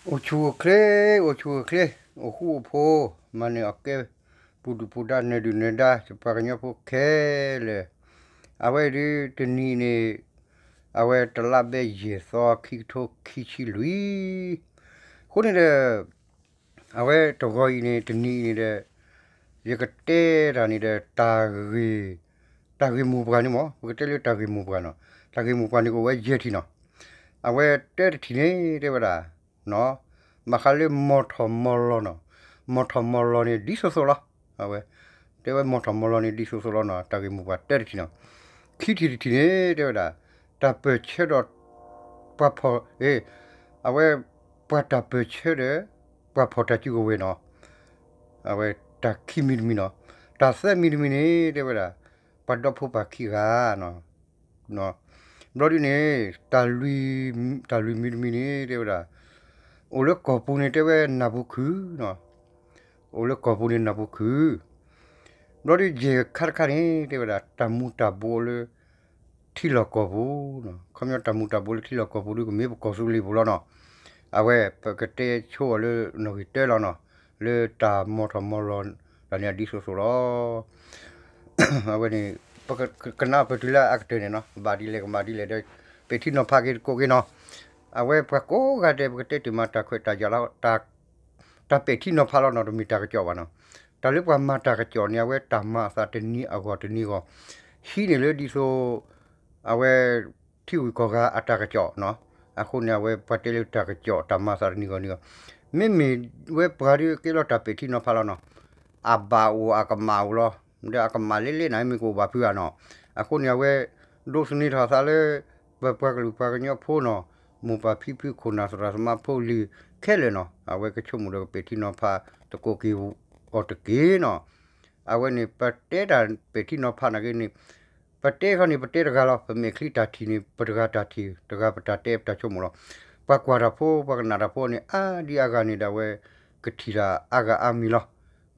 အိၣ်ဆူၣ်အိၣ်ချ့, အိၣ်ဆူၣ်အိၣ်ချ့, အိၣ်ဃူအိၣ်ဖိး, မၤနၢၤအီၣ်ကဲ, ပူၤဒုၣ်ပူၤဒါ နၢၤဒုၣ်နၢၤဒါ ယပှၤကညီဖိခဲလၢာ်, အဝဲဒုးတနံၤန့ၣ်, အဝဲတလါဘဲယဲၢ်သီ ခံကထိခံဆံလွံၢ်, အဃိန့ၣ်ဒီး အဝဲတဂီၤအံၤန့ၣ် တနံၤအံၤန့ၣ်ဒီး ယကတဲတၢ်န့ၣ်ဒီး တၢ်ဂ့ၢ်မိၢ်ပှၢ်န့ၣ်မ့ၢ် ပကတဲလၢတၢ်ဂ့ၢ်မိၢ်ပှၢ်နီၤ, တၢ်ဂ့ၢ်မိၢ်ပှၢ်န့ၣ်ကအိၣ်ဝဲယဲၢ်ထံၣ်နီၤ, အဝဲတၢတထံၣ်န့ၣ် တဲဝဲဒၣ် ဘၣ်ဃးလၢမီၢ်ထီၣ်မီၢ်လီၤနီၤ, မီၢ်ထီၣ်မီၢ်လီၤန့ၣ် ဒ်သိးသိးလီၤ, အဝဲ တဲဝဲမီၢ်ထီၣ်မီၢ်လီၤန့ၣ် ဒ်သိးသိးလီၤနီၤ, တၢ်ဂ့ၢ်မိၢ်ပှၢ်တၢတထံၣ်နီၤ, ခံထံၣ်တထံၣ်န့ၣ် တဲဝဲဒၣ် တၢ်ပၢၢ်ဆၢဒီး ပှၤဖီၣ်, အဝဲ ပှၤတၢ်ပၢၢ်ဆၢဒီး ပှၤဖီၣ်တၢ်စုကဝဲၤနီၤ, အဝဲတၢ်ခံမံၤတမံၤနီၤ, တၢ်သၢမံၤတမံၤန့ၣ် တဲဝဲဒၣ် ပှၤဒီဖိပၢ်ခံဂၤနီၤ, ဘျီဒ်န့ၣ် တၢ်လွံၢ်မံၤတမံၤန့ၣ် တဲဝဲဒၣ် အိၣ်လၢကီၢ်ပူၤန့ၣ် တဲဝဲနၢ်ပူၤခုၣ်နီၤ, အိၣ်လၢကီၢ်ပူၤန့ၣ်နၢ်ပူၤခုၣ်, ဘျီဒ်ယဲၢ်ခါတခါန့ၣ် တဲဝဲဒၣ် တၢ်မူၤတၢ်ဘှီးအိၣ်လၢ ထံလီၢ်ကီၢ်ပူၤ, ခီပညီတၢ်မူၤတၢ်ဘှီးလၢထံလီၢ်ကီၢ်ပူၤဒ်ကမ့ၢ်ပကီၢ်သူလ့ၤပူၤလီၤနီၤ, အဝဲပကတဲဆိအီၤလၢနီၣ်ဂံၢ်တၢလီၤနီၤ, လၢတၢ်မီၢ်ထီၣ်မီၢ်လီၤတၢ်န့ၣ်ဒ်သိးသိးလီၤ. အဝဲန့ၣ် ပကကနၣ်ပတုၤလၢအကတၢၢ်န့ၣ်နီၤ, ဘၣ်ဒ်လဲၣ်ကမၤဒ်လဲၣ်ဒီး ပဲာ်ထံနီၤဖးက့ၤတကိးက့ၤနီၤ, အဝဲပှၤကိးဂၤဒဲး ပကတဲတ့ၢ်မးတၢ်ခွဲးတၢ်ယာ်လီၤ, တၢ်ပဲာ်ထံနီၤဖးလီၤနီၤ, တမ့ၢ်တၢ်ကစီၣ်ဘၣ်နီၤ, တၢ်လၢပှၤမၤတၢ်ကစီၣ်န့ၣ် အဝဲတၢ်မၤအသးတနံၤအဂီၢ်တနံၤအဂီၢ်, ဟံးန့ၢ်လၢဒ်သိး အဝဲ ထံဂုၤကီၢ်ဂၤအတၢ်ကစီၣ်နီၤ, အဃိန့ၣ် အဝဲပှၤတဲလၢတၢ်ကစီၣ်တၢ်မၤအသးတနံၤဂီၢ်နံၤဂီၢ်, မ့မ့ၢ်ဝဲပှၤဒ်ကဲလီၤတၢ်ပဲာ်ထံနီၤဖးလီၤနီၤ, အဘၣ်အိၣ်အကမၣ်အိၣ်လီၤ, ဒီးအကမၣ်လ့လ့န့ၣ် မ့ၢ်ကအိၣ်ဘၣ်ဖုးဧါနီၤ, အဃိန့ၣ် အဝဲ ဒိးသန့ၤထီၣ်အသးလၢ ပပှၤကလုာ်ပှၤကညီဖိနီၤ, မိၢ်ပၢ်ဖံဖုခိၣ်နၢ်သရၣ်သမါဖိလံၤခဲလၢာ်နီၤ, အဝဲကဆိကမိၣ်ဒီးကပဲာ်ထံနီၤဖးသကိးက့ၤအီၤတက့ၢ်နီၤ, အဝဲန့ၣ် ပတဲတၢ်ပဲာ်ထံနီၤဖးနာ်က့န့ၣ် ပတဲခီန့ၣ် ပတဲတဂၤလီၤ, ပမဲာ်ချံတၢ်ထံၣ်န့ၣ် ပတဂၤတၢ်ထံၣ်, တဂၤပတၢ်တဲပတၢ်ဆိကမိၣ်လီၤ. ပှၤကွၢ်တၢ်ဖိ ပှၤကနၣ်တၢ်ဖိန့ၣ် အါဒံအါဂၤန့ၣ်ဒီး အဝဲကထံၣ်တၢ်အါဂၤအါမံၤလီၤ.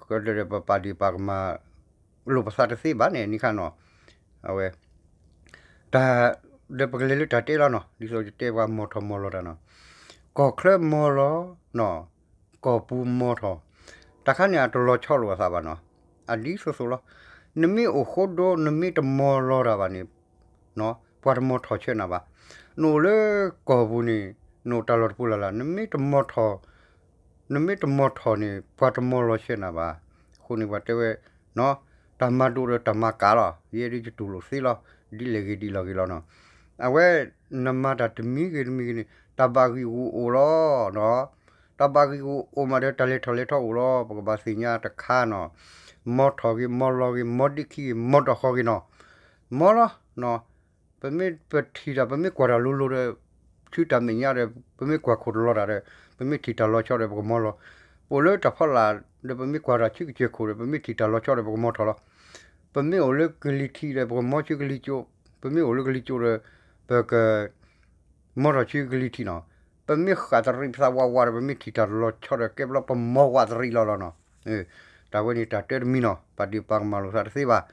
ကဒီးပပာ်ဒ့ၣ်ပာ်ကမၣ်လိာ်ပသးတသ့ဘၣ်န့ၣ် နံၤခါနီၤ, အဝဲ တၢ် ဒီးပကလဲၤလၢတၢ်တဲလီၤနီၤ, ဒ်သိးယတဲပှၤမီၢ်ထီၣ်မီၢ်လီၤတၢ်နီၤ, ကီၢ်ချၢမီၢ်လီၤနီၤ, ကီၢ်ပူၤမီၢ်ထီၣ်, တၢ်ခါန့ၣ် အတလီၤဆီလိာ်အသးဘၣ်နီၤ, အဒ်သိးသိးလီၤ. နမ့ၢ်အိၣ်ဃိဒိ နမ့ၢ်တမီၢ်လီၤတၢ်ဘၣ်န့ၣ် ပှၤတမီၢ်ထီၣ်ဆၢနၤဘၣ်. နအိၣ်လၢကီၢ်ပူၤန့ၣ် နအိၣ်တၢ်လီၢ်တပူၤလၢ်လၢ် နမ့ၢ်တမီၢ်ထီၣ် နမ့ၢ်တမီၢ်ထီၣ်န့ၣ် ပှၤတမီၢ်လီၤဆၢနၤဘၣ်. အဃိန့ၣ်ပှၤတဲဝဲ တၢ်မၤဒိၣ်ဒီးတၢ်မၤကးလီၤ. ယဲဒ်ယတူၢ်လိာ်သ့လီၤ, ဒ်လဲၣ်ဂ့ၤဒ်လဲၣ်ဂ့ၤလီၤနီၤ. အဝဲ နမၤတၢ်တမံၤဂ့ၤတမံၤဂ့ၤန့ၣ် တၢ်ဘၣ်ဂံၢ်ဂူာ်အိၣ်လီၤ. တၢ်ဘၣ်ဂံၢ်ဂူာ်အိၣ်မးဒီး တၢ်လဲၤထီၣ်လဲၤထီအိၣ်လီၤ. ပကဘၣ်သ့ၣ်ညါတခါနီၤ, မီၢ်ထီၣ်ဂ့ၤ မီၢ်လီၤဂ့ၤ မီၢ်ဒ့ခံဂ့ၤ မီၢ်ဒိၣ်ဃီဂ့ၤနီၤ, မီၢ်လီၤ. ပမ့ၢ်ပထံၣ်တၢ် ပမ့ၢ်ကွၢ်တၢ်လိၤလိၤဒီး ဆူတၢ်မဲာ်ညါဒီး ပမ့ၢ်ကွၢ်ခိၣ်တလီၤတၢ်ဒီး ပမ့ၢ်ထံၣ်တၢ်လီၤဆီဒီး ပကမီၢ်လီၤ. ပအိၣ်လၢတၢ်ဖီလာ်ဒီး ပမ့ၢ်ကွၢ်တၢ်ဆူကစၢၢ်ခိၣ်ဒီး ပမ့ၢ်ထံၣ်တၢ်လီၤဆီဒီး ပကမီၢ်ထီၣ်လီၤ. ပမ့ၢ်အိၣ်လၢကလံၤထံးဒီး ပကမီၢ်ဆူကလံၤကၠိ, ပမ့ၢ်အိၣ်လၢကလံၤကၠိဒီး ပက မီၢ်ထီၣ်ဆူကလံၤထံးနီၤ. ပမ့ၢ်ဃၣ်သရံးပသးဝးဝးဒီး ပမ့ၢ်ထံၣ်တၢ်လီၤဆီဒီး ကဲဘျီပမီၢ်ဝးသရံးလီၤလီၤနီၤ. တၢ်ဝဲန့ၣ်တၢ်တၢတမံၤနီၤ, ပာ်ဒ့ၣ်ပာ်ကမၣ်လိာ်သးတသ့ဘၣ်.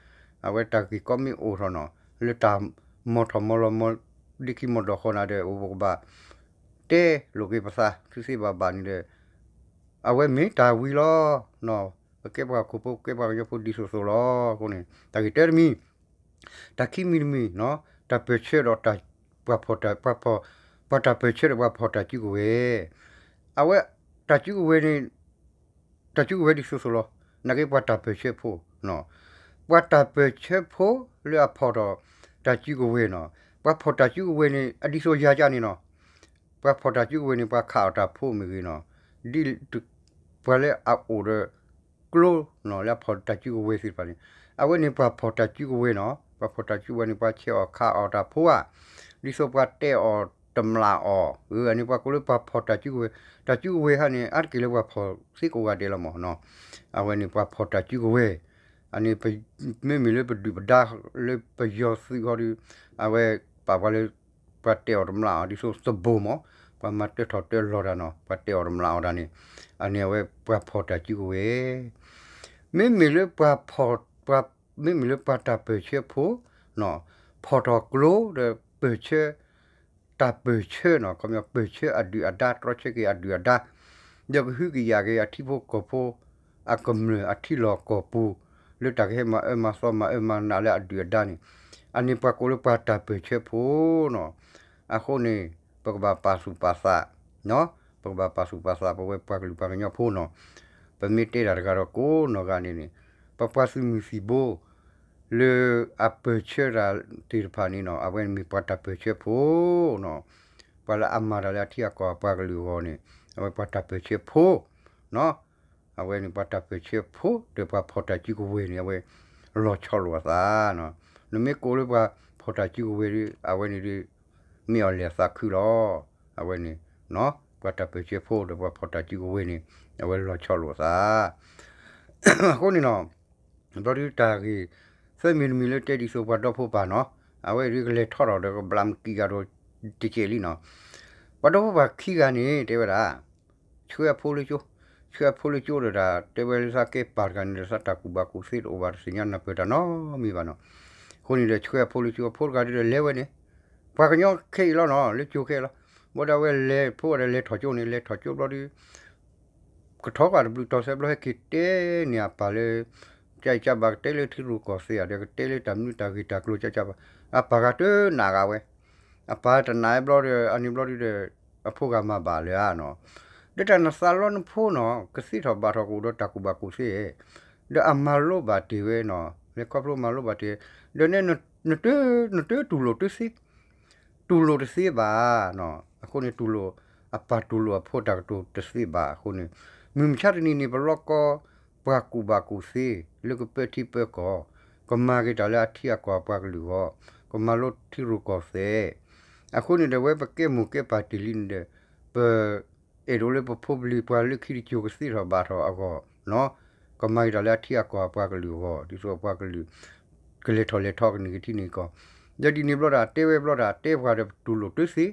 အဝဲတၢ်ဂ့ၢ်ကီမ့ၢ်အိၣ်ထီၣ်နီၤ, လၢတၢ်မီၢ်ထီၣ်မီၢ်လီၤ မီၢ်ဒ့ခံမီၢ်ဒိၣ်ဃီနၤဒီး အိၣ်ပကဘၣ် တဲလိာ်က့ၤပသး သုသ့ဘၣ်ဘၣ်န့ၣ်ဒီး အဝဲမ့ၢ်တၢ်ဝံၤလီၤနီၤ. ပကဲပှၤဟီၣ်ခိၣ်ဖိ ကဲပှၤကညီဖိဒ်သိးသိးလီၤ. အဃိန့ၣ် တၢ်ဂ့ၢ်တၢတမံၤ တၢ်ခံမံၤတမံၤနီၤ, တၢ်ပၢၢ်ဆၢဒီးတၢ် ပှၤဖီၣ်တၢ် ပှၤဖီၣ် ပှၤတၢ်ပၢၢ်ဆၢဒီးပှၤဖီၣ်တၢ်စုကဝဲၤ, အဝဲ တၢ်စုကဝဲၤန့ၣ် တၢ်စုကဝဲၤဒ်သိးသိးလီၤ. နာ်က့ပှၤတၢ်ပၢၢ်ဆၢဖိနီၤ, ပှၤတၢ်ပၢၢ်ဆၢဖိလၢအဖီၣ်ထီၣ်တၢ်စုကဝဲၤနီၤ, ပှၤဖီၣ်တၢ်စုကဝဲၤန့ၣ် အဒ်သိးယၤကၢ်န့ၣ်နီၤ, ပှၤဖီၣ်တၢ်စုကဝဲၤန့ၣ် ပှၤခးအီၣ်တၢ်ဖိမ့ၢ်ဂ့ၤနီၤ, ဒ် ပှၤလၢအအိၣ်ဒီး ကျိနီၤ လၢအဖီၣ်တၢ်စုကဝဲၤသ့ၣ်တဖၣ်န့ၣ်, အဝဲန့ၣ်ပှၤဖီၣ်တၢ်စုကဝဲၤနီၤ, ပှၤဖီၣ်တၢ်စုကဝဲၤန့ၣ် ပှၤဆဲးအီၣ်ခးအီၣ်တၢ်ဖိဧါ, ဒ်သိးပှၤတဲအီၤတမျၢ်အီၤ, အန့ၣ်ပှၤကိးလၢပှၤဖီၣ်တၢ်စုကဝဲၤ, တၢ်စုကဝဲၤဟါန့ၣ် အါတက့ၢ်လၢပှၤဖီၣ်သ့ကိးဂၤဒဲးလီၤမၢ်နီၤ, အဝဲန့ၣ်ပှၤဖီၣ်တၢ်စုကဝဲၤ, အန့ၣ် မ့မ့ၢ်လၢပဒုၣ်ပဒါလၢပယီၤသုးဃီဒီး အဝဲပာ်ပှၤလၢ ပှၤတဲအီၤတမျၢ်အီၤ ဒ်သိးသဘိၣ်မၢ်, ပှၤမၤတၢထီၣ်တၢလီၤတၢ်နီၤ, ပှၤတဲအီၤတမျၢ်အီၤတၢ်န့ၣ်, အန့ၣ်အဝဲပှၤဖီၣ်တၢ်စုကဝဲၤ, မ့မ့ၢ်လၢပှၤဖီၣ်, ပှၤ, မ့မ့ၢ်လၢပှၤတၢ်ပၢၢ်ဆၢဖိနီၤ, ဖီၣ်ထီၣ်ကျိဒီးပၢၢ်ဆၢ တၢ်ပၢၢ်ဆၢနီၤ, ခီပညီပၢၢ်ဆၢအဒုၣ်အဒါ တြီဆၢက့ၤအဒုၣ်အဒါ, ဒီးကဟုကယာ်က့ၤအထံဖိကီၢ်ဖိ အကမျၢၢ်အထံလီၢ်ကီၢ်ပူၤ လၢတၢ်ကဟဲမၤအၢမၤသီမၤအၢမၤနးလၢအဒုၣ်အဒါန့ၣ်, အန့ၣ်ပှၤကိးလၢပှၤတၢ်ပၢၢ်ဆၢဖိနီၤ. အဃိန့ၣ် ပကဘၣ်ပာ်သူၣ်ပာ်သး, ပကဘၣ်ပာ်သူၣ်ပာ်သး ပဝဲပှၤကလုာ်ပှၤကညီဖိနီၤ. ပမ့ၢ်တဲတၢ်တဂၤဒီးကိးနီၢ်ဂၤန့ၣ်န့ၣ် ပပှၤသုးမုၢ်သံၣ်ဘိ လၢအပၢၢ်ဆၢတၢ်သ့ၣ်တဖၣ်န့ၣ်နီၤ, အဝဲန့ၣ်မ့ၢ်ပှၤတၢ်ပၢၢ်ဆၢဖိနီၤ. ပှၤလၢအမၤတၢ်လၢအထံအကီၢ်အပှၤကလုာ်အဂီၢ်န့ၣ် အဝဲပှၤတၢ်ပၢၢ်ဆၢဖိနီၤ. အဝဲန့ၣ်ပှၤတၢ်ပၢၢ်ဆၢဖိ ဒီးပှၤဖီၣ်တၢ်စုကဝဲၤန့ၣ် အဝဲလီၤဆီလိာ်အသးနီၤ. နမ့ၢ်ကိးလၢပှၤဖီၣ်တၢ်စုကဝဲၤဒီး အဝဲန့ၣ်ဒီး မ့ၢ်အီၤလဲၤအသးခုလီၤ. အဝဲန့ၣ် ပှၤတၢ်ပၢၢ်ဆၢဖိဒီးပှၤဖီၣ်တၢ်စုကဝဲၤန့ၣ် အဝဲလီၤဆီလိာ်အသး အဃိန့ၣ်နီၤ, ဘျီဒုတၢ်ဂ့ၢ် သၢမံၤတမံၤလၢတဲဒ်သိးပှၤဒီဖိပၢ်နီၤ, အဝဲဒုကလဲၤထီၣ်ထီၣ်ဒီးကဘျးမုၢ်ကံၢ်ဂၤဒီးတကဲးလံနီၤ. ပှၤဒီဖိပၢ်ခံဂၤန့ၣ် တဲဝဲဒၣ် ဆှၢအဖိလၢကၠိ, ဆှၢအဖိလၢကၠိဒီးတၢ်တဲဝဲလၢသးကဲပၢ်တဂၤန့ၣ်ဒီး သးတၢ်ကူၣ်ဘၣ်ကူၣ်သ့တအိၣ်ဘၣ် တသ့ၣ်ညါနၢ်ပၢၢ်တၢ်နီတမံၤဘၣ်နီၤ. အဃိန့ၣ်ဒီးဆှၢအဖိလၢကၠိ အဖိတဂၤဒုဒီးလဲၤဝဲန့ၣ်, ပှၤကညီခဲအံၤလီၤနီၤ, လၢကၠိခဲအံၤလီၤ. ဘၣ်ဒီးအဝဲလဲၤဖိဒီးလဲၤထီၣ်ကၠိန့ၣ် လဲၤထီၣ်ကၠိဘျီဒု ကထီၣ်ကွၢ်တဘျုးတီၤဆဲးဘျီ ဟဲက့ၤတဲန့ၢ်အပၢ်လၢ ကၢ်အံၤကၢ်ဘၣ် ကတဲလၢထံရူၢ်ကီၢ်သဲးဧါ ဒီးကတဲလၢတၢ်မနုၤတၢ်ဂ့ၢ်တၢ်ကျိၤ ကၢ်ကၢ်ဘၣ်, အပၢ်ဂၤတနာ်ဂၤဝဲ, အပၢ်တနာ်ဘျီဒီး အန့ၣ်ဘျီဒုဒီး အဖိဂၤမၤဘၣ်လၢၤဧါနီၤ. ဒီးတၢ်နသးလီနဖိနီၤ ကသ့ထီၣ်ဘၣ်ထီၣ်ကအိၣ်ဒီးတၢ်ကူၣ်ဘၣ်ကူၣ်သ့, ဒီးအမၤလိဘၣ်တ့ၢ်ဝဲနီၤ, လဲၤခီဖျိမၤလိဘၣ်တ့ၢ်, ဒီးနဲ နတတူၢ်လိာ်တသ့ တူၢ်လိာ်တသ့ဘၣ်နီၤ. အဃိန့ၣ်တူၢ်လိာ် အပၢ်တူၢ်လိာ်အဖိတၢ်ကတိၤတသ့ဘၣ်အဃိန့ၣ်, မုၢ်မဆါတနံၤန့ၣ် ပလီၢ်ကီ ပှၤကူၣ်ဘၣ်ကူၣ်သ့ လၢကပၢထံပၢကီၢ်, ကမၤက့ၤတၢ်လၢအထံအကီၢ်အပှၤကလုာ်အဂီၢ်, ကမၤလိထံရူၢ်ကီၢ်သဲး, အဃိန့ၣ်ဒီး ဝဲပကဲမိၢ်ကဲပၢ်တ့ၢ်လံန့ၣ်ဒီး ပ အဲၣ်ဒိးလၢပဖိပလံၤပှၤလၢခံတစိၤကသ့ထီၣ်ဘၣ်ထီၣ်အဂီၢ်နီၤ, ကမၤက့ၤတၢ်လၢအထံအကီၢ်အပှၤကလုာ်အဂီၢ် ဒ်သိးအပှၤကလုာ် ကလဲၤထီၣ်လဲၤထီကန့ၢ်က့ၤထံန့ၢ်ကီၢ်, ဒီးဒ်န့ၣ်ဘျီဒီး တဲဝဲဘျီဒီး တဲပှၤဒီးပတူၢ်လိာ်တသ့,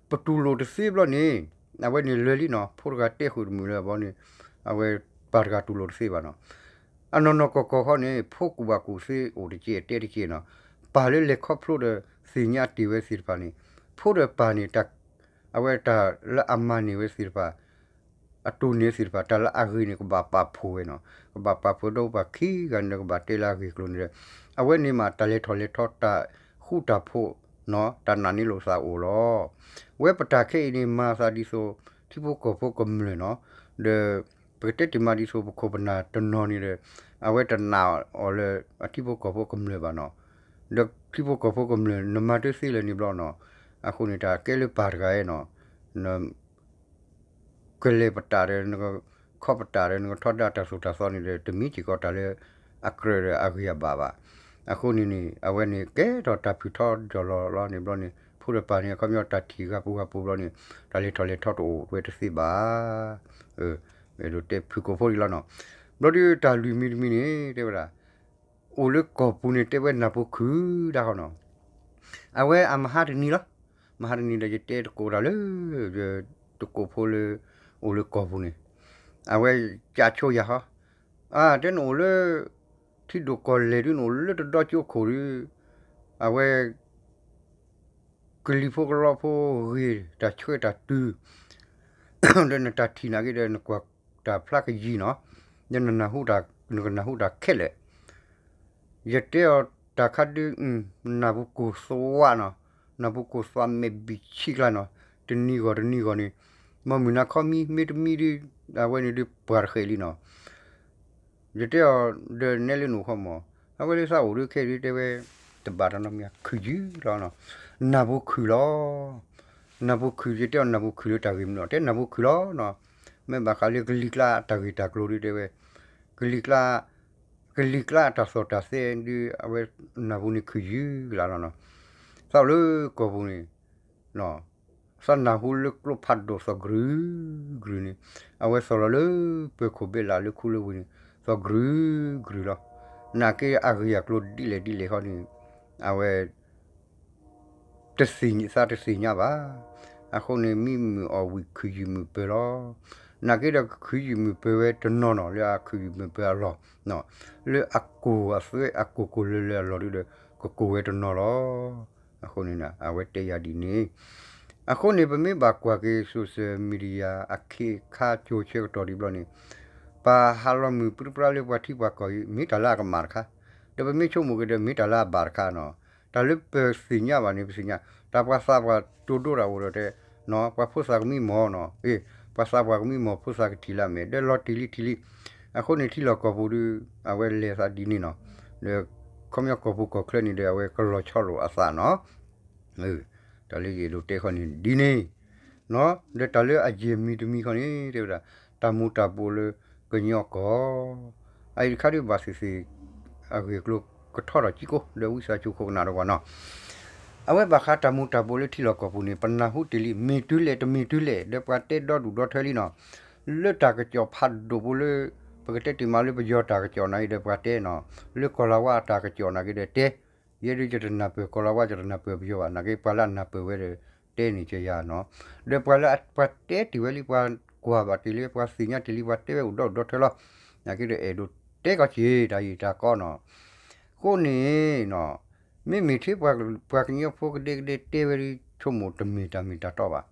ပတူၢ်လိာ်တသ့ဘျီန့ၣ် အဝဲန့ၣ်လၢာ်လံနီၤ, ဖိတဂၤတဲဃုာ်တမုာ်လၢအဘီန့ၣ် အဝဲပၢ်တဂၤတူၢ်လိာ်တသ့ဘၣ်နီၤ. အနီၢ်နီၢ်ကီၢ်ကီၢ်ဃီန့ၣ် ဖိကူၣ်ဘၣ်ကူၣ်သ့အိၣ်တက့ၢ်တဲတက့ၢ်နီၤ, ပၢ်လၢလဲၤခီဖျိဒီးသ့ၣ်ညါတ့ၢ်ဝဲသ့ၣ်တဖၣ်န့ၣ် ဖိဒီးပၢ်န့ၣ် အဝဲတၢ်လၢအမၤန့ၢ်ဝဲသ့ၣ်တဖၣ် အတိၢ်န့ၢ်သ့ၣ်တဖၣ် တၢ်လၢအဂ့ၤန့ၣ် ကဘၣ်ပာ်ဖှိၣ်ဝဲနီၤ, ကဘၣ်ပာ်ဖှိၣ်ဒီးပှၤခံဂၤန့ၣ်ဒီး ကဘၣ်တဲလၢအဂ့ၢ်အကျိၤန့ၣ်ဒီး အဝဲန့ၣ်မးတၢ်လဲၤထီၣ်လဲၤထီတၢ်ဃူတၢ်ဖိးနီၤ, တၢ်နာ်န့ၢ်လိာ်သးအိၣ်လီၤ. ဝဲပတၢ်ခဲအံၤန့ၣ် မၤသးဒ်သိး ထံဖိကီၢ်ဖိကမျၢၢ်နီၤ, ဒီး ပကတဲတ့ၢ်မးဒ်သိးပခိၣ်ပနၢ်တနီၤန့ၣ်ဒီး အဝဲတနာ်အီၤလၢအထံဖိကီၢ်ဖိကမျၢၢ်ဘၣ်နီၤ, ဒီးထံဖိကီၢ်ဖိကမျၢၢ် နမၤတသ့လၢၤန့ၣ်ဘျီနီၤ, အဃိန့ၣ် တၢ်ကဲလၢပၢ်တဂၤနီၤ ကလဲၤပတာ်ဒီး နကခီပတာ်ဒီး နကထီဒါတၢ်သိၣ်တၢ်သီန့ၣ်ဒီး တမ့ၢ်စ့ၢ်ကီးတၢ်လၢအကြၢးဒီးအဂ့ၤအဘၣ်ဘၣ်. အဃိန့ၣ်န့ၣ် အဝဲန့ၣ်ကဲထီၣ်တၢ်ဖုၣ်ထီဒီးလီၤလီၤန့ၣ်ဘျီန့ၣ် ဖိဒီးပၢ်န့ၣ် အခီပညီတၢ်ထံၣ်ဂၤပူၤဂၤပူၤဘျီန့ၣ် တၢ်လဲၤထီၣ်လဲၤထီတအိၣ်ဝဲတသ့ဘၣ်. အဲၣ်ဒိးတဲဖုၣ်ကိာ်ဖိဒံးလီၤနီၤ. ဘျီဒုတၢ်လွံၢ်မံၤတမံၤန့ၣ် တဲဝဲဒၣ် အိၣ်လၢကီၢ်ပူၤန့ၣ် တဲဝဲနၢ်ပူၤခုၣ်ဒၣ်ဃီနီၤ. အဝဲအမဟါတနံၤလီၤ. မဟါတနံၤဒီး ယတဲတကိးတၢ်လၢ ယတကိးဖိလၢ အိၣ်လၢကီၢ်ပူၤန့ၣ် အဝဲကးဆိယၤဟီ, အတဲနအိၣ်လၢ ထံဒိၣ်ကီၢ်လဲၢ်ဒု နအိၣ်လၢတဒီကၠိခိၣ်ဒု အဝဲ ကလံၤဖိကလီဖိဂ့ၤ တၢ်ဆှၢတၢ်တုၤ ဒီးနတၢ်ထံၣ်နာ်က့ဒီး နကွၢ်တၢ်ဖျါကယံၤနီၤ, ဒီးနနၢ်ဟူတၢ် နကနၢ်ဟူတၢ်ခဲလၢာ် ယတဲအီၤတၢ်ခါဒု နၢ်ပူၤကိၢ်သွးနီၤ, နၢ်ပူၤကိၢ်သွးမဲာ်ဘံၣ်ဆံးကျါနီၤ, တနံၤဂီၢ်တနံၤဂီၢ်န့ၣ် မ့ၢ်မုၢ်နၤခီမံ မ့တမံဒီး အဝဲန့ၣ်ဒုးပှၤတဃဲးလံနီၤ. ယတဲအီၤဒီးနဲလၢနအိၣ်ခီမး, အဝဲလၢသးအိၣ်ဒုးခဲဒုးတဲဝဲ တဘၣ်တၢ်နီတမံၤ ခုၣ်ယုၢ်လီၤနီၤ, နၢ်ပူၤခုၣ်လီၤ. နၢ်ပူၤခုၣ် ယတဲအီၤနၢ်ပူၤခုၣ်လၢတၢ်ဂ့ၢ်မနုၤ တဲနၢ်ပူၤခုၣ်လီၤနီၤ. မ့ၢ်ဘၣ်ဃးလၢကလံၤကျါတၢ်ဂ့ၢ်တၢ်ကျိၤဒုးတဲဝဲ ကလံၤကျါ ကလံၤကျါအတၢ်သီၣ်တၢ်သဲဒုး အဝဲနၢ်ပူၤန့ၣ်ခုၣ်ယုၢ်လီၤနီၤ. သးအိၣ်လၢကီၢ်ပူၤန့ၣ် သးနၢ်ဟူလၢကျိဖးဒိၣ်သီၣ်ကြုာ်ကြုာ်န့ၣ် အဝဲသီၣ်လီၤလၢပၢၤခိၣ်ဘဲလးလၢခူလၢဝ့ၢ်န့ၣ် သီၣ်ကြုာ်ကြုာ်လီၤ. နာ်က့အဂ့ၢ်အကျိၤဒ်လဲၣ်ဒ်လဲၣ်ခီန့ၣ် အဝဲ တသ့ၣ်ညါ သးတသ့ၣ်ညါဘၣ်. အဃိန့ၣ် မံမုာ်အီၣ်ဝံၣ်ခုၣ်ယုၢ်မုာ်ပၢၤလီၤ. နာ်က့ဒီးကခုၣ်ယုၢ်မုာ်ပၢၤဝဲတနီၤနီၤ လၢအခုၣ်ယုၢ်မုာ်ပၢၤအလီၢ်, လၢအကိၢ်အသွဲအကိၢ်ကိၢ်လၢၤလၢၤအလီၢ်ဒုဒီး ကကိၢ်ဝဲတနီၤလီၤ. အဃိန့ၣ် အဝဲတဲယၤဒ်န့ၣ်, အဃိန့ၣ် ပမ့ၢ်ဘၣ်ကွၢ်က့ၤ social media အခ့အခါကၠိဆၢကတီၢ်ဒံးဘျီန့ၣ်, ပှၤဟးလီၤမုၢ်ပြံပြါလၢပှၤထံပှၤကီၢ်အံၤ မ့ၢ်တၢ်လၢအကမၣ်တခါ, ဒီးပမ့ၢ်ဆိကမိၣ်က့ၤဒီး မ့ၢ်တၢ်လၢအဘၣ်တခါနီၤ. တၢ်လၢပသ့ၣ်ညါဘၣ်န့ၣ် ပသ့ၣ်ညါ, တၢ်ပှၤသးပှၢ်တိၢ်ဒိတၢ်အိၣ်ဒီးတဲ, ပှၤဖိသၣ်ကမံမီၢ်နီၤ, အ့ ပှၤသးပှၢ်ကမံမီၢ် ဖိသၣ်ကထံၣ်လၢအမဲာ် ဒီးလီၤတံၢ်လံတံၢ်လံ. အဃိန့ၣ် ထံလီၢ်ကီၢ်ပူၤဒီး အဝဲလဲၤသးဒ်န့ၣ်နီၤ, ဒီးခီပညီကီၢ်ပူၤကီၢ်ချၢန့ၣ်ဒီး အဝဲကလီၤဆီလိာ်အသးနီၤ. တၢ်လၢယအဲၣ်ဒိးတဲခီန့ၣ်ဒ်န့ၣ်, ဒီးတၢ်လၢအယံာ်မံၤတမံၤခီန့ၣ် တဲဝဲဒၣ် တၢ်မူၤတၢ်ဘိးလၢကညီကီၢ်, အအံၤတခါဒုးဘၣ်သ့ၣ်သ့ၣ် အဂ့ၢ်အကျိၤကထီထီၣ်ကံကိး ဒီးဝံသးစူၤခိၣ်ကနၣ်တကွၢ်နီၤ. အဝဲဘၣ်ဃးတၢ်မူၤတၢ်ဘိးလၢထံလီၢ်ကီၢ်ပူၤန့ၣ် ပနၢ်ဟူတ့ၢ်လံ မ့ၢ်တုၤလဲၣ်တမ့ၢ်တုၤလဲၣ် ဒီးပှၤတဲဒီဒူၣ်ဒီထၢလံနီၤ. လၢတၢ်ကစီၣ်ဖးဒိၣ်ပူၤလၢ ပကတဲတ့ၢ်မးလၢပယီၤတၢ်ကစီၣ်နာ်က့ဒီးပှၤတဲနီၤ, လၢကီၢ်လၤဝါအတၢ်ကစီၣ်နာ်က့ဒီးတဲ, ယဲဒုးယတနၢ်ပၢၢ် ကီၢ်လၤဝါယတနၢ်ပၢၢ်ပယီၤဘၣ်, နာ်က့ပှၤလၢအနၢ်ပၢၢ်ဝဲဒီး တဲန့ၢ်ကယၤနီၤ. ဒီးပှၤလၢပှၤတဲတ့ၢ်ဝဲလံ ပှၤကွၢ်ဘၣ်တ့ၢ်လံ ပှၤသ့ၣ်ညါတ့ၢ်လံ ပှၤတဲဝဲအိၣ်ဒီဒူၣ်ဒီထၢလီၤ, နာ်က့ဒီးအဲၣ်ဒိးတဲကီးက့ၤတၢ်ယံာ်တၢ်ကီနီၤ. အဃိန့ၣ် မ့မ့ၢ်ထဲပှၤကညီဖိကဒဲကဒဲတဲဝဲဒ်ဆိကမိၣ်တမ့ၢ်တၢ်မ့ၢ်တၢ်တီဘၣ်,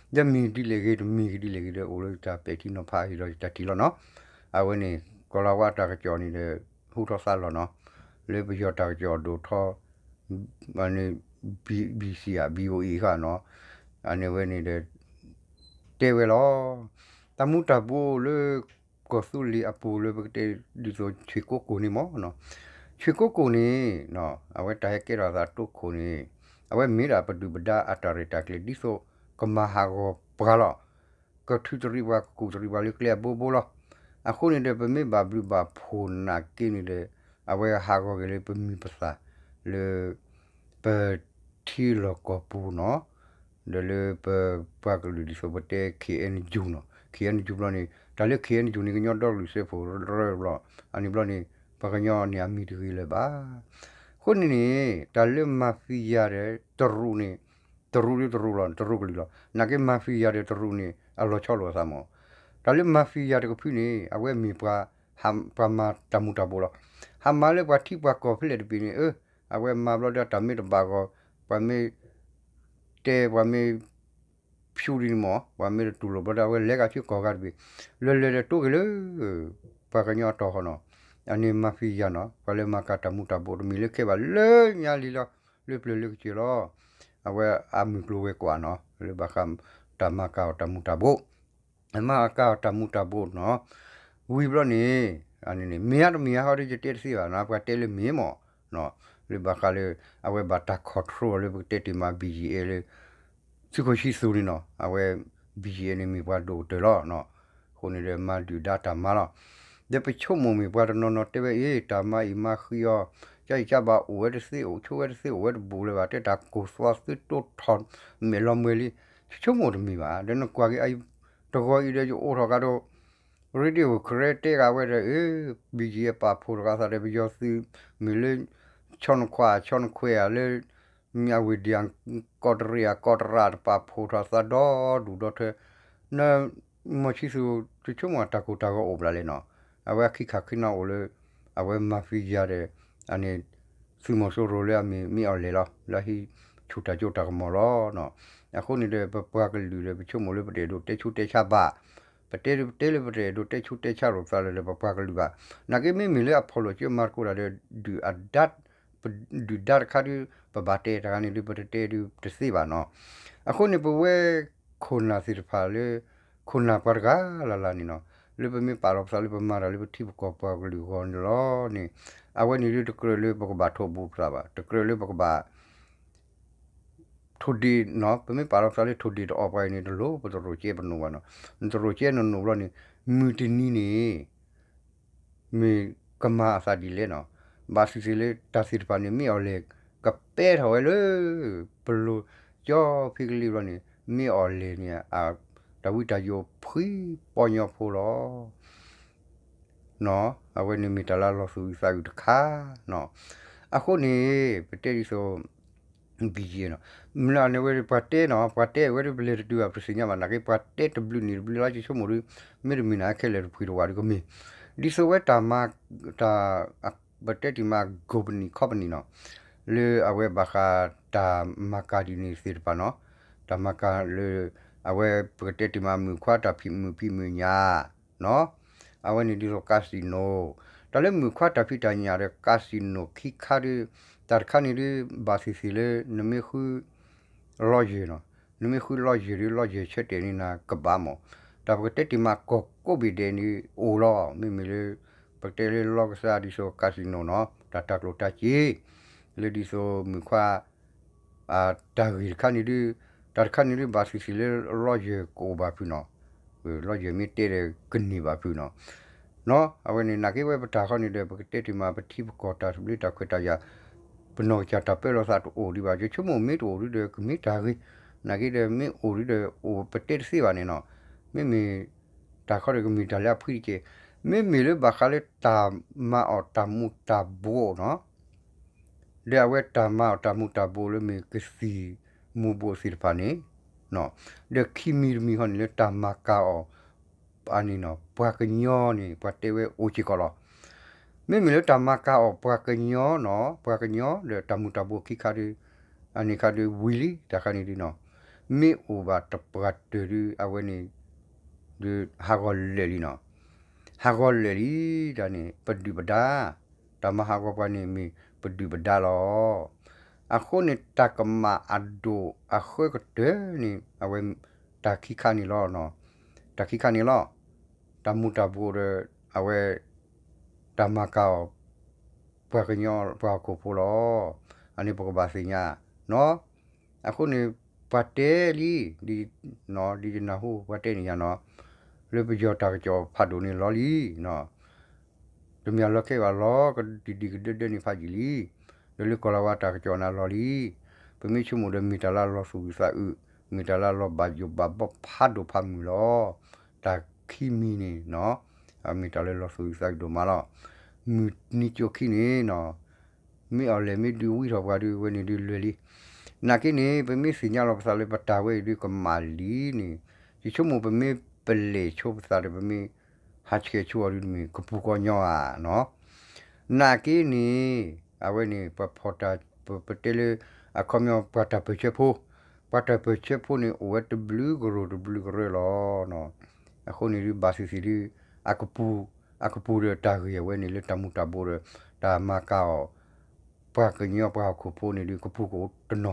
ဒီးမ့ၢ်ဒ်လဲၣ်ဂ့ၤ တမ့ၢ်ဂ့ၤဒ်လဲၣ်ဂ့ၤဒီး အိၣ်လၢတၢ်ပဲာ်ထံနီၤဖးဟ့ၣ်လီၤယတၢ်ထံၣ်လီၤနီၤ. အဝဲန့ၣ် ကီၢ်လၤဝါတၢ်ကစီၣ်န့ၣ်ဒီး ဟူထီၣ်သါလီၤနီၤ, လၢပယီၤတၢ်ကစီၣ်ဒိၣ်ထီၣ် ဘံၣ်စံၣ် ဘံၣ်အိၣ်အံၤဃာ်နီၤ, အန့ၣ်ဝဲန့ၣ်ဒီး တဲဝဲလီၤ. တၢ်မူၤတၢ်ဘိးလၢ ကီၢ်သူလ့ၤအပူၤလၢပကတဲဒ်သိး ဆွ့ၣ်ကိကိၣ်န့ၣ်မ့ၢ်နီၤ, ဆွ့ၣ်ကိကိၣ်န့ၣ် အဝဲတၢ်ဟဲကဲထီၣ်အသးတိခိၣ်န့ၣ် အဝဲမ့ၢ်ဒၣ်ပဒုၣ်ပဒါအတၢ်ရဲၣ်တၢ်ကျဲၤ ဒ်သိးကမၤဟးဂီၤပှၤလီၤ. ကထုးတရံးပှၤ ကကူၣ်တရံးပှၤလၢကျဲအဘိဘိလီၤ. အဃိန့ၣ်ဒီး ပမ့ၢ်ဘၣ်ဘျုးဘၣ်ဖှိၣ်နာ်က့န့ၣ်ဒီး အဝဲဟးဂီၤက့ၤလၢပမံၤပသၣ်လၢ ပထံလီၢ်ကီၢ်ပူၤနီၤ, ဒီးလၢပပှၤကလုာ်ဒ်သိးပတဲ ခ့ၣ်အဲၣ်ယူၣ်နီၤ, ခ့ၣ်အဲၣ်ယူၣ်ဘျီန့ၣ် တၢ်လၢ ခ့ၣ်အဲၣ်ယူၣ်န့ၣ် ကညီဒီကလုာ်စၢဖှိၣ်ရၢဘျီ, အန့ၣ်ဘျီန့ၣ် ပှၤကညီန့ၣ်အမံၤတဂ့ၤလၢၤဘၣ်. အဃိန့ၣ်န့ၣ် တၢ်လၢ mafia ဒီးတရူးန့ၣ် တရူးဒ်တရူးလီၤ, တရူးကလုာ်လီၤ. နာ်က့ mafia ဒီးတရူးန့ၣ် အလီၤဆီလိာ်အသးမး. တၢ်လၢ mafia တကဖုန့ၣ် အဝဲမ့ၢ်ပှၤ ပှၤမၤတၢ်မူၤတၢ်ဘိးလီၤ. ဟးမၤလၢပှၤထံပှၤကီၢ်ဖဲလဲၣ်တဘ့ၣ်န့ၣ် အၢ အဝဲမၤဘျီဒီးတၢ်မ့ၢ်တဘၣ်ဂီၢ် ပှၤမ့ၢ်တဲ ပှၤမ့ၢ် ဖၠူဒ်န့ၣ်မး ပှၤမ့ၢ်တတူၢ်လိာ်ဘျီဒီး အဝဲလဲၤကဆူကီၢ်ဂၤတဘ့ၣ် လၢလၢာ်ဒီးတိဂ့ၤလၢ ပှၤကညီအတီၢ်ဃီနီၤ. အန့ၣ် mafia နီၤ ပှၤလၢမၤကၤတၢ်မူၤတၢ်ဘိး တမ့ၢ်လၢခဲဘၣ် လၢညါလံလီၤ လၢပျၢၤလၢကစၢၢ်လီၤ. အဝဲအမုၢ်ကျိၤဝဲၤကွာ်နီၤ လၢဘၣ်ဃးတၢ်မၤကၤအီၤတၢ်မူၤတၢ်ဘိး မၤကၤအီၤတၢ်မူၤတၢ်ဘိးနီၤ. ဝံၤဘျီန့ၣ် အန့ၣ်န့ၣ် မ့ၢ်ဧါတမ့ၢ်ဧါဟီဒီး ယတဲတသ့ဘၣ်နီၤ ပှၤတဲလၢမ့ၢ်မး လၢဘၣ်ဃးလၢ အဝဲဘၣ်တၢ် control လၢပကတဲတ့ၢ်မး BGF လၢ သုးခိၣ်ဆံသူန့ၣ်နီၤ အဝဲ BGF န့ၣ်မ့ၢ်ပှၤဒိၣ်ကတၢၢ်လီၤ. အဃိန့ၣ်ဒီးမၤဒုၣ်ဒါတၢ်မၤလီၤ. ဒီးပဆိကမိၣ်မ့ၢ်ပှၤတနီၤနီၤတဲဝဲ အ့ တၢ်မၤအံၤမၤဃံအီၤ ကအံၤကဘၣ်အိၣ်ဝဲတသ့ အိၣ်ဆိဝဲတသ့ အိၣ်ဝဲတဘူးလၢၤဘၣ် တဲတၢ်ကိၢ်သွါသုတိၢ်ထီၣ်မဲာ်လီၤမှဲၤလံ. ဆိကမိၣ်တမ့ၢ်ဘၣ် ဒီးနကွၢ်က့ၤ တဂီၤအံၤဒီးယအိၣ်ထီၣ်ကဒီး radio ကရဲတဲဂၤဝဲဒီး အ့ BGF ပာ်ဖှိၣ်တဂၤသးဒီး ပယီၤသုးမုၢ်လၢ ဆီနခွါ ဆီနခွဲဧါလၢ မ့ၢ်အဝ့ၢ်ဒံး ကီးတရံး ကီးတရံးတပာ်ဖှိၣ်ထီၣ်သးဒီဒူၣ်ဒီထၢ န မီၢ်ဆံသူ တဆိကမိၣ်အတၢ်ကိၢ်တၢ်ဂီၤအိၣ်ဘၣ်လဲၣ်နီၤ. အဝဲအခံခးခံနီၤအိၣ်လၢ အဝဲ mafia ဒီး အန့ၣ် သုးမီၤစိရိၤလၢအမ့ၢ်မ့ၢ်အီၤလဲၣ်လီၤ လၢအဟံးဆူၣ်တၢ်စိတၢ်ကမီၤလီၤ. အဃိန့ၣ်ဒီး ပပှၤကလုာ်ဒီး ပဆိကမိၣ်လၢပတအဲၣ်ဒိးတဲဆူးတဲဆါဘၣ် ပတဲဒုးပတဲလၢပတအဲၣ်ဒိးတဲဆူးတဲဆါလိာ်သးလၢၤဒီး ပပှၤကလုာ်ဘၣ်. နာ်က့မ့မ့ၢ်လၢအဖီၣ်လိာ်က့ၤမၤသကိးတၢ်ဒီး ဒုၣ်အဒါ ဒုၣ်ဒါတခါဒုး ပဘၣ်တဲတဂၤန့ၣ်ဒုး ပတတဲဒုးတသ့ဘၣ်နီၤ. အဃိန့ၣ် ပဝဲခိၣ်နၢ်သ့ၣ်တဖၣ်လၢ ခိၣ်နၢ်ပှၤတဂၤလၢ်လၢ်န့ၣ်နီၤ လၢပမ့ၢ်ပာ်လီၤပသးလၢပမၤတၢ်လၢပထံပကီၢ်ပှၤကလုာ်အဂီၢ်န့ၣ်လီၤန့ၣ် အဝဲန့ၣ်ဒုးတကြၢးလၢပကဘၣ်ထိးဘူးပသးဘၣ် တကြၢးလၢပကဘၣ် ထိၣ်ဒ့နီၤ ပမ့ၢ်ပာ်လီၤပသးလၢထိၣ်ဒ့တအီၣ်ပှၤအံၤန့ၣ် တလိၣ်ပတရိးကဲပနိၣ်ဘၣ်နီၤ. နတရိးကဲနနိၣ်ဘျီန့ၣ် မုၢ်တနံၤန့ၣ် မ့ၢ်ကမၤအသးဒ်လဲၣ်နီၤ. ဘၣ်သ့ၣ်သ့ၣ်လၢတၢ်သ့ၣ်တဖၣ်န့ၣ် မ့ၢ်အီၤလဲၣ် ကပဲထီၣ်ဝဲလၢ ပလိၤကၠီဖံကလံၤဘျီန့ၣ် မ့ၢ်အီၤလဲၣ်န့ၣ် တၢ်ဝံတၢ်ယိးဖှံပီညီဖိလီၤ. အဝဲန့ၣ်မ့ၢ်တၢ်လၢအလီၤသူၣ်အုးသးအုးတခါနီၤ. အဃိန့ၣ် ပတဲဒ်သိး BGF နီၤ မ့ၢ်လၢအန့ၣ်ဝဲပှၤတဲနီၤ ပှၤတဲဝဲဒၣ်ပလဲၤတတုၤဘၣ် ပတသ့ၣ်ညါဘၣ် နာ်က့ ပှၤတဲတဘျုးနံၣ်တဘျုးလါ ယဆိကမိၣ်ဒုး မ့တမ့ၢ်နာ်ခဲလၢာ်တဖှံတဝးဒုးကမ့ၢ် ဒ်သိးဝဲတၢ်မၤ တၢ် ပတဲတ့ၢ်မး company company နီၤ လၢအဝဲဘၣ်ဃးတၢ်မၤကၤဒ်န့ၣ်သ့ၣ်တဖၣ်နီၤ, တၢ်မၤကၤလၢ အဝဲပကတဲတ့ၢ်မးမုၣ်ခွါတၢ်ဖံးမုၣ်ဖံးမုၣ်ညါနီၤ, အဝဲန့ၣ်ဒ်သိး casino, တၢ်လၢမုၣ်ခွါတၢ်ဖံးတၢ်ညၣ်ဒီး casino ခံခါဒီး တၢ်တခါန့ၣ်ဒ်ဘၣ်သ့ၣ်သ့ၣ်လၢ နမ့ၢ်ဃု လီယၢၢ်နီၤ, နမ့ၢ်ဃုလီယၢၢ်ဒီး လီယၢၢ်ဆၢတဲာ်န့ၢ်နၤကဘၣ်မး, တၢ်ပကတဲတ့ၢ်မးကီၢ်ကိးဘ့ၣ်ဒဲးန့ၣ်အိၣ်လီၤ, မ့မ့ၢ်လၢ ပကတဲလၢလီကစၢ်ဒ်သိး casinoနီၤ, တၢ်တၢ်ကျိၣ်တၢ်စ့ လၢဒ်သိးမုၣ်ခွါ တၢ်ဂ့ၢ်တခါန့ၣ်ဒ်, တၢ်တခါန့ၣ်ဒ်ဘၣ်သ့ၣ်သ့ၣ်လၢလီယၢၢ်ကအိၣ်ဘၣ်ဖုးနီၤ, လီယၢၢ်မ့ၢ်တဲဒီးကန့ၢ်ဘၣ်ဖုးနီၤ, နီၤ အဝဲန့ၣ် နာ်က့ဝဲပတၢ်ဃီန့ၣ်ဒီး ပကတဲတ့ၢ်မးပထံပကီၢ်တၢ်သဘျ့တၢ်ခွဲးတၢ်ယာ် ပနီၢ်ကစၢ်တၢ်ပၢလီၤသးတအိၣ်ဒံးဘၣ်, ယဆိကမိၣ်မ့ၢ်တအိၣ်ဒံးဒီးကမ့ၢ်တၢ်ဂ့ၤ, နာ်က့ဒီးမ့ၢ်အိၣ်ဒံးဒီးအိၣ်ပတဲတသ့ဘၣ်န့ၣ်နီၤ, မ့မ့ၢ် တၢ်ခီဒီးကမ့ၢ်တၢ်လၢအဖှံတက့ၢ်, မ့မ့ၢ်လၢဘၣ်ဃးလၢတၢ်မၤအီၣ်တၢ်မူၤတၢ်ဘှီးနီၤ, ဒီးအဝဲတၢ်မၤအီၣ်တၢ်မူၤတၢ်ဘှီးလၢမ့ၢ်ကသံၣ်မူၤဘှီးသ့ၣ်တဖၣ်န့ၣ်, ဒီးခံမံၤတမံၤဃီန့ၣ်လၢတၢ်မၤကၤအီၣ် အန့ၣ်နီၤ ပှၤကညီန့ၣ် ပှၤတဲဝဲအိၣ်စ့ၢ်ကီးလီၤ. မ့မ့ၢ်လၢတၢ်မၤကၤအီၣ်ပှၤကညီနီၤ, ပှၤကညီဒီးတၢ်မူၤတၢ်ဘှီးခံခါဒီး အန့ၣ်ခါဒီးဝံၤလံ တၢ်ခါန့ၣ်ဒ်နီၤ, မ့ၢ်အိၣ်ဘၣ်တပှၢ်တၢၢ်ဒီး အဝဲန့ၣ် ဒီးဟးဂီၤလၢာ်လံနီၤ, ဟးဂီၤလၢာ်လံ တၢ်န့ၣ် ပဒုၣ်ပဒါ, တၢ်မၤဟးဂီၤပှၤန့ၣ်မ့ၢ်ပဒုၣ်ပဒါလီၤ. အဃိန့ၣ် တၢ်ကမၣ်အဒိၣ်အဃၢကတၢၢ်န့ၣ် အဝဲတၢ်ခံခါန့ၣ်လီၤ. တၢ်ခံခါန့ၣ်လီၤ. တၢ်မူၤတၢ်ဘှီးဒီး အဝဲ တၢ်မၤကၤအီၣ် ပှၤကညီပှၤဟီၣ်ခိၣ်ဖိလီၤ. အန့ၣ်ပကဘၣ်သ့ၣ်ညါနီၤ. အဃိန့ၣ် ပှၤတဲလံ ဒ်ယနၢ်ဟူပှၤတဲန့ၣ်ယါနီၤ, လၢပယီၤတၢ်ကစီၣ်ဖးဒိၣ်န့ၣ်လီၤလံနီၤ. တမ့ၢ်အလီၤခဲဘၣ်လီၤ, ကဒံဒံကဒၢဒၢန့ၣ်ဖးယံာ်လံ. ဒီးလၢကီၢ်လၤဝါတၢ်ကစီၣ်န့ၣ်လီၤလံ. ပမ့ၢ်ဆိကမိၣ်ဒီးမ့ၢ်တၢ်လၢအလီၤသူၣ်အုးသးအုး, မ့ၢ်တၢ်လၢအလီၤဘၣ်ယိၣ်ဘၣ်ဘီဖးဒိၣ်ဖးမုၢ်လီၤ. တၢ်ခံမံၤန့ၣ်နီၤ, အမ့ၢ်တၢ်လၢလီၤသူၣ်အုးသးအုးဒိၣ်မးလီၤ. မုၢ်နံၤကၠိခံန့ၣ်နီၤ မ့ၢ်အီၣ်လဲၣ်မ့ၢ်ဒုးဝံထီၣ်ပှၤဒုးဝဲန့ၣ်ဒုးလွဲၢ်လံ. နာ်က့န့ၣ် ပမ့ၢ်သ့ၣ်ညါလီၤပသးလၢပတၢ်ဝဲအံၤဒုးကမၣ်လံန့ၣ်, ယဆိကမိၣ်ပမ့ၢ်ပလဲၤဆိပသးဒီး ပမ့ၢ်ဟးဆှဲးဆိအီၤဒုးမ့ၢ်ကပူၤကီညီဧါနီၤ. နာ်က့န့ၣ် အဝဲန့ၣ် ပှၤဖီၣ်တၢ် ပ ပတဲလၢ အခီပညီပှၤတၢ်ပၢၢ်ဆၢဖိ, ပှၤတၢ်ပၢၢ်ဆၢဖိန့ၣ် အိၣ်ဝဲတဘျုးကရိၢ်တဘျုးကရၢလီၤ. အဃိန့ၣ်ဒုးဘၣ်သ့ၣ်သ့ၣ်ဒုး အကပူၤ အကပူၤဒီးတၢ်ဂ့ၢ်အဝဲန့ၣ်လၢတၢ်မူၤတၢ်ဘှီးဒီး တၢ်မၤကၤအီၣ် ပှၤကညီပှၤဟီၣ်ခိၣ်ဖိန့ၣ်ဒုး ကပူၤကအိၣ်တနီ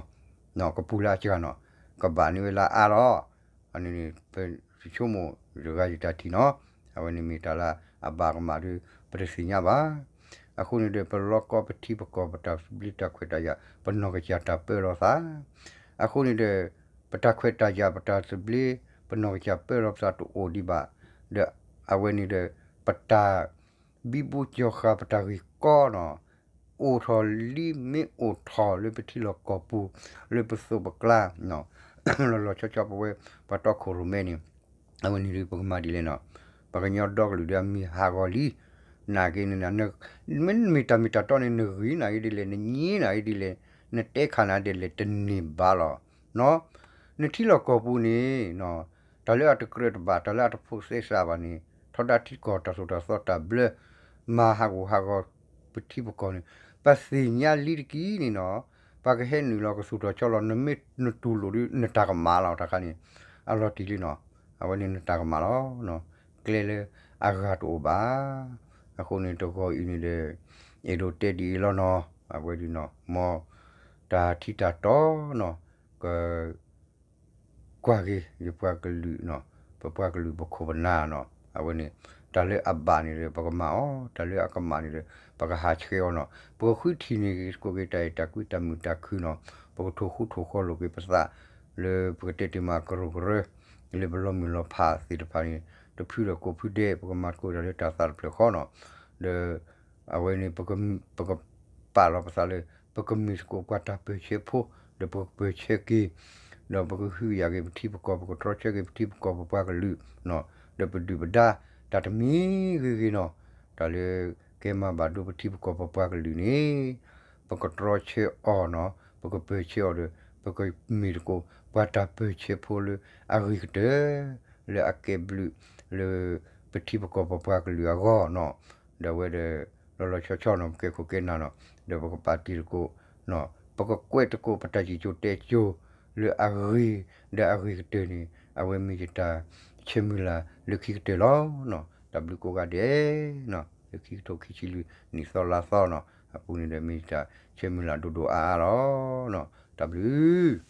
ၤ, ကပူၤလၢအစှၤနီၤ, ကဘၣ်န့ၢ်ဝဲလၢအါလီၤ. အန့ၣ်န့ၣ် ပဆိကမိၣ်တဂၤယတၢ်ထံၣ်နီၤ, အဝဲန့ၣ်မ့ၢ်တၢ်လၢအဘၣ်ကမၣ်ဒုး ပတသ့ၣ်ညါဘၣ်. အဃိန့ၣ်ဒီး ပလီၢ်ကီၢ်ပထံပကီၢ်ပတၢ်သဘျ့တၢ်ခွဲးတၢ်ယာ် ပနီၢ်ကစၢ်တၢ်ပၢလီၤသး, အဃိန့ၣ်ဒီး ပတၢ်ခွဲးတၢ်ယာ်ပတၢ်သဘျ့ ပနီၢ်ကစၢ်ပၢလီၤပသးတအိၣ်ဒံးဘၣ်, ဒီးအဝဲန့ၣ်ဒီး ပတၢ် ဘံဘူကၠီၤဃာ်ပတၢ်ဂ့ၢ်ကီနီၤ, အိၣ်ထီၣ်လံမ့ၢ်အိၣ်ထီၣ်လၢပထံလီၢ်ကီၢ်ပူၤ လၢပသိးပကျါ, လီၤလီၤဆီဆီပဝဲ ပှၤတီခိၣ်ရိၣ်မဲန့ၣ်, အဝဲန့ၣ်ဒုးပကမၤဒ်လဲၣ်နီၤ, ပှၤကညီဒီကလုာ်ဒီးအမံၤဟးဂီၤလံ, နာ်က့န့ၣ် မ့မ့ၢ်တၢ်မ့ၢ်တၢ်တီန့ၣ် နဂ့ၤနာ်က့ဒ်လဲၣ် နညံနာ်က့ဒ်လဲၣ် နတဲခးနာ်က့ဒ်လဲၣ် တန့ၢ်ဘၣ်လီၤ. နထံလီၢ်ကီၢ်ပူၤန့ၣ် တၢ်လၢအတကြၢးတဘၣ် တၢ်လၢအတဖိးသဲစးဘၣ်န့ၣ် ထီဒါထံကီၢ်တၢ်သိၣ်တၢ်သီတၢ်ဘျၢ မၤဟးဂူာ်ဟးဂီၤပထံပကီၢ်န့ၣ် ပသ့ၣ်ညါလံတက့ၢ်န့ၣ်နီၤ, ပှၤကဟဲနုာ်လီၤကသူၣ်ထီၣ်ဆီလီၤ နမ့ၢ်နတူၢ်လိာ်ဒီး နတၢ်ကမၣ်လီၤ တၢ်ခါန့ၣ် အလီၤတံၢ်လံနီၤ, အဝဲန့ၣ်နတၢ်ကမၣ်လီၤ. ကျဲလၢအဂၤတအိၣ်ဘၣ်. အဃိန့ၣ်တဂီၤအံၤန့ၣ်ဒီး အဲၣ်ဒိးတဲဒ်အံၤလီၤနီၤ, အဝဲဒ်နီၤ မ်တၢ်ထံတၢ်တီနီၤ က ကွၢ်က့ၤ ယပှၤကလုာ်နီၤ, ပပှၤကလုာ်ပခိၣ်ပနၢ်နီၤ, အဝဲန့ၣ် တၢ်လၢအဘၣ်န့ၣ်ဒီး ပကမၤအီၤ, တၢ်လၢအကမၣ်န့ၣ်ဒီး ပကဟးဆှဲးအီၤနီၤ, ပကဃုထံၣ်န့ၢ်က့ၤသကိးက့ၤတၢ်အဲၣ်တၢ်ကွံတၢ်မုာ်တၢ်ခုနီၤ, ပကထိၣ်ဃူထိၣ်ဃီလိာ်က့ၤပသး လၢပကတဲတ့ၢ်မးကရူၢ်ကရၢ လၢပလီၤမုၢ်လီၤဖးသ့ၣ်တဖၣ်န့ၣ် တဖုဒီးကိးဖုဒဲး ပကမၤသကိးတၢ်လၢတၢ်သးတဖျၢၣ်ဃီနီၤ, ဒီး အဝဲန့ၣ် ပကပာ်လီၤပသးလၢ ပကမ့ၢ်သကိးပှၤတၢ်ပၢၢ်ဆၢဖိ ဒီးပကပၢၢ်ဆၢက့ၤ ဒီးပကဟုကယာ်က့ၤပထံပကီၢ် ပကတြီဆၢက့ၤပထံပကီၢ်ပပှၤကလုာ်နီၤ, ဒီးပဒုၣ်ပဒါ တၢ်တမံၤဂ့ၤဂ့ၤနီၤ, တၢ်လၢကဲမၤဘၣ်ဒိပထံပကီၢ်ပပှၤကလုာ်န့ၣ် ပကတြီဆၢအီၤနီၤ, ပကပၢၢ်ဆၢအီၤဒီး ပကမ့ၢ်သကိး ပှၤတၢ်ပၢၢ်ဆၢဖိလၢအဂ့ၤကတၢၢ် လၢအကဲဘျုးလၢပထံပကီၢ်ပပှၤကလုာ်အဂီၢ်နီၤ, ဒီးအဝဲဒီး လီၤလီၤဆီဆီနီၤ ပကဲခိၣ်ကဲနၢ်နီၤ, ဒီးပကပာ်တ့ၢ်သကိး ပကကွဲးသကိးပတၢ်စံၣ်စိၤတဲစိၤလၢအဂ့ၤဒီးအဂ့ၤကတၢၢ်န့ၣ် အဝဲမ့ၢ်ယတၢ်ဆၢမုၢ်လၢ်လၢခံကတၢၢ်လီၤ. တၢ်ဘျုးကိးဂၤဒဲး, လၢခံကထိခံဆံလွံၢ်နံၣ်သီလါသီန့ၣ် အပူၤန့ၣ်ဒီးမ့ၢ်ယတၢ်ဆၢမုၢ်လၢ်ဒိၣ်ဒိၣ်အါအါလီၤ. တၢ်ဘျုး